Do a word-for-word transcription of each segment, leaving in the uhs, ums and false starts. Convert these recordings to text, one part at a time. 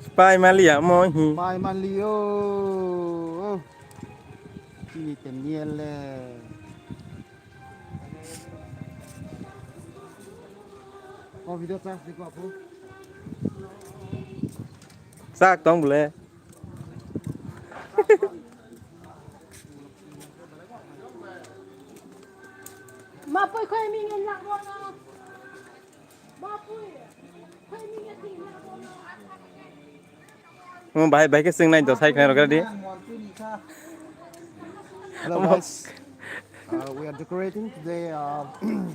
Spy maliya mo hi. Pai manliyo. Chini teniele. Oh, video charge dikho apu. Sak tong bole. Ma poi khoi mi ngen lak bono. Ma poi khoi mi ngen lak bono. Mo bahai bahai ke sing nai do sai khoi rok di. Hello guys. Uh, we are decorating today. Uh,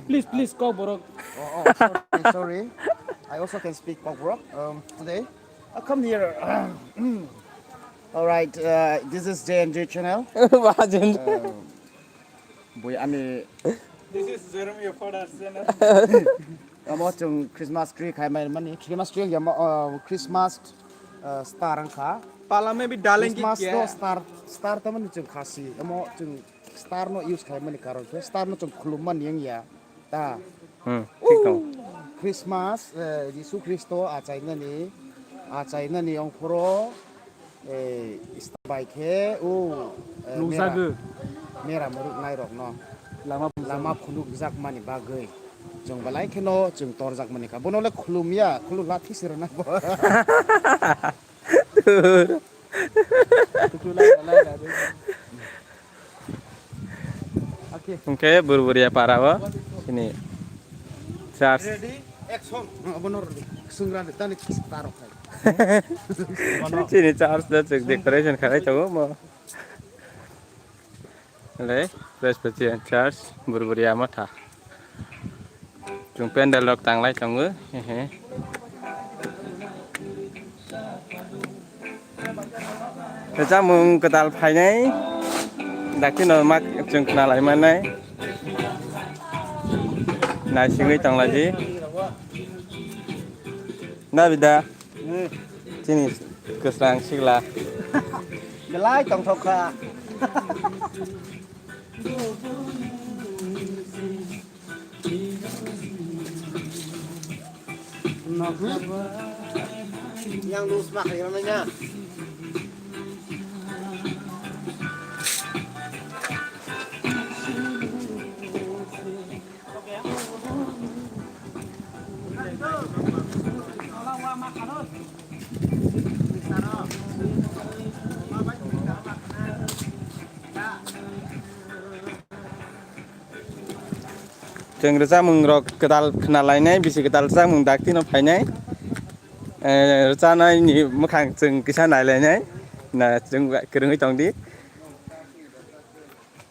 please, please, Kokborok. Oh, oh, sorry, sorry. I also can speak Kokborok. Um, today, I come here. All right, uh, this is J N J channel. Wah, J N J. Um, bui ani. This is Jeremy Father channel. Amo chung Christmas tree khai mai mani. Christmas tree ya mo, uh, Christmas, uh, star ang kha. Pala maybe darling ki Christmas kya? To star, star to mani chung khasi. Amo chung star no use khai mani karon khe star no chung khulum mani yang ya. Ta. Hmm, thik tong. Christmas, eh, Jisu Khristo achainani, achainani ongphoro, eh, star bai khe, o, eh, mera, nukjagwi. Mera muruk nairokno lama phunuk. Lama phunukjakmani bagwi. Chwng belai kheno chwng torjakmani kha. Bono le khulumya, khulum la thisirana bo. Hwnkhe Burburia para o chini church. Ready? Action. Abono swngra de tani tarok khai. Chini church da chwk decoration khalai tongo mo. Le Presbyterian Church Burburia Motha. Chwng pandal rok tanglai tongo. Hehe. Chamung kwtal phainai. Dakti no mak chwng khna lai manai. Nai singwi tong lai di. Na bida. Chini kwsang sikla. Belai tongthok kha. Yang nus mak yang nanya. Chwng rwchapmung rok kwtal khna lainai, bisi kwtal rwchapmung dakti no phainai. Eh, rwchanai ni mwkhang chwng kisa nai lainai. Na chwng kwrwngwi tong di.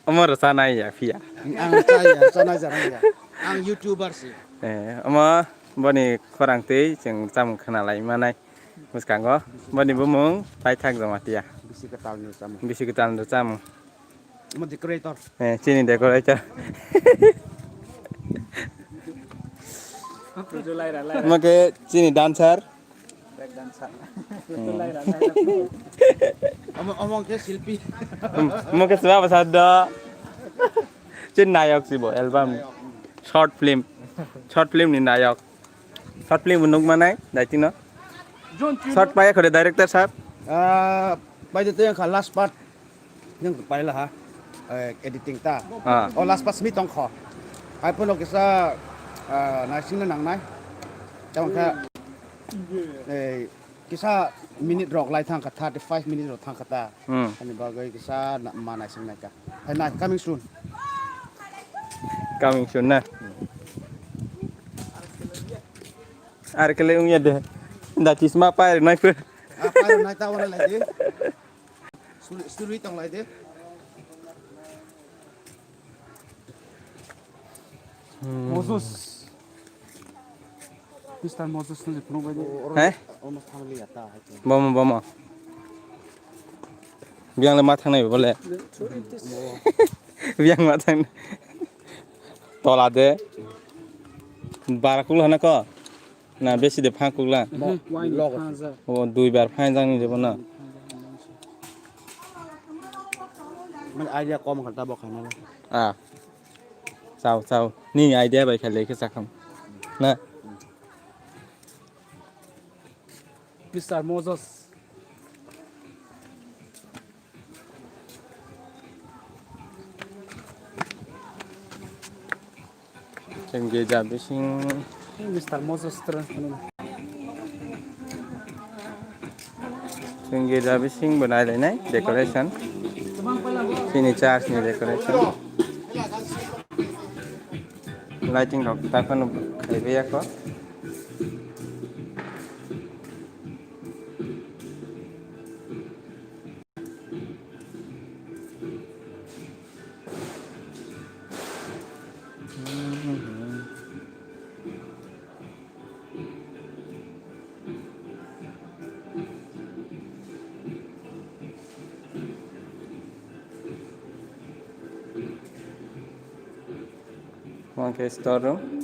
Omo rwchanai ya phiya. Ang rwchaya, rwchanai jara ya. Ang YouTuber si. Eh, omo boni khorang twi chwng chamung khna lai manai. Bwskango boni bumung Paithak Jamatia. Bisi kwtal ni chamung. Bisi kwtal ni chamung. Omo decorator. Eh, chini decorator. Omo khe chini dancer. Break dancer. Hmm. Omo, omo khe silpi. Omo khe swa bwsa do. Chini nayok si bo album. Short film. Short film ni nayok. Short film nuk manai, daitino. Short paya khore director sahab. Ah, bai de teng kha last part. Yang pai la ha. Eh, editing ta. Ah. O last part simi tong kho. Hai pono kisa, ah, naising na nangnai. Tamo kha, eh, kisa minute rok lai thang kha, thirty five minute rok thang kha ta. Hmm. Ani bagwi kisa na, ma naising nai ka. Hai na coming soon. Coming soon na. Ar kele ungya de. Da chisma pa nai phe. Apa nai ta wala lai de. Suri, suri tong lai de. Hmm. Moses. Mister Moses ni phunuk bai de. He? Almost family ata hai. Bomo, bomo. Biang le ma thangnai bole. Biang ma thang. Tola de. Barakul hana ko. Na besi de phang kukla. Mhm, wine logo. Phangjak. O duibar phangjak ni jebo na. Mane idea kom kha ta bo khaina. Ah. Chao, chao. Nini idea bai kha le khe chakham. Na. Mister Moses. Chwng gija bising. Mister Moses Trans. Chwng gija bising bo nai lainai decoration. Chini church ni decoration. Lighting rok ta phano khaibai ya kho. Omo khe store room.